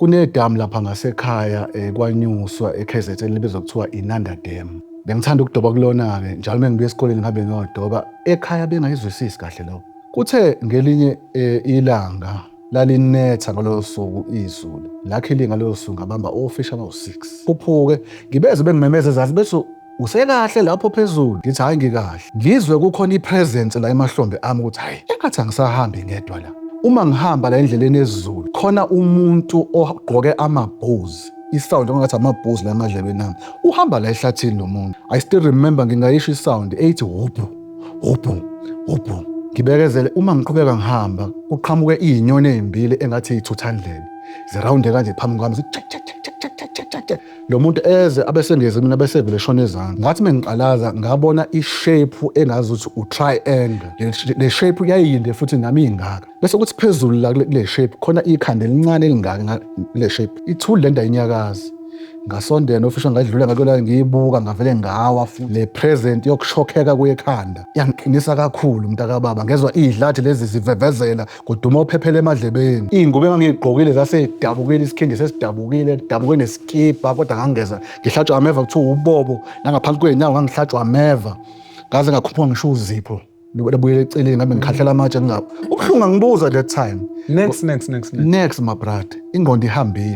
Kunedamu lapha ngasekhaya kwaNyuswa eKZN, libizwa kuthiwa iNanda Dam. Bengithanda ukudoba kulona-ke njalo uma ngibuya esikoleni, ngihambe ngiyodoba. Ekhaya bengayizwisisi kahle lokho. Kuthe ngelinye ilanga lalinetha ngalolo suku izulu, luckily ngalolo suku ngabamba ofishi abawu-6. Khuphuke ngibeze bengimemeza ezansi, bethi, "Usekahle lapho phezulu?" Ngithi, "Hhayi, ngikahle." Ngizwe kukhona i-presence la emahlombe ami ukuthi hhayi, engathi angisahambi ngedwa la. Uma ngihamba la endleleni ezulu, khona umuntu ogqoke amabhuzi, i-sound ongathi amabhuzi la emadlebeni ami, uhamba la ehlathini lo muntu. I still remember, ngingayisho i-sound eyithi hubhu hubhu hubhu. Ngibekezele, uma ngiqhubeka ngihamba, kuqhamuke iy'nyoni ey'mbili engathi iy'thuthandlebe, zirawunde kanje phambi kwami, zithi tshek tshek tshek tshek tshek tshek tshek. Lo muntu eze abesengeze mina, besevele eshona ezansi. Ngathi mengiqalaza, ngabona i-shape engazi ukuthi u-triangle. Le shape yayiyinde futhi nami ingaka, bese kuthi phezulu la kule shape khona ikhanda elincane elingaka kule shape. Ithuli le nto, ayinyakazi. Ngasondela nofisha, ngadlula ngakulola, ngiyibuka, ngavele ngawa futhi. Le presence yokushokheka kwekhanda yangiqinisa kakhulu, mntakababa. Ngezwa iy'dlathi lezi zivevezela, kuduma ophephela emadlebeni. Iy'ngubo engangiy'gqokile zasey'dabukile, isikhindi sesidabukile, kudabuke nesikibha, kodwa ngangeza ngihlatshwa ameva, kuthiwa ubobo, nangaphansi kwey'nyawo ngangihlatshwa ameva, ngaze ngakhuphuka ngisho uzipho labuyela eceleni, ngabe ngikhahlela amatshe ngingapho. Ubuhlungu angibuza that time. Next, next, next, next. Next, my brother, ingqondo ihambile.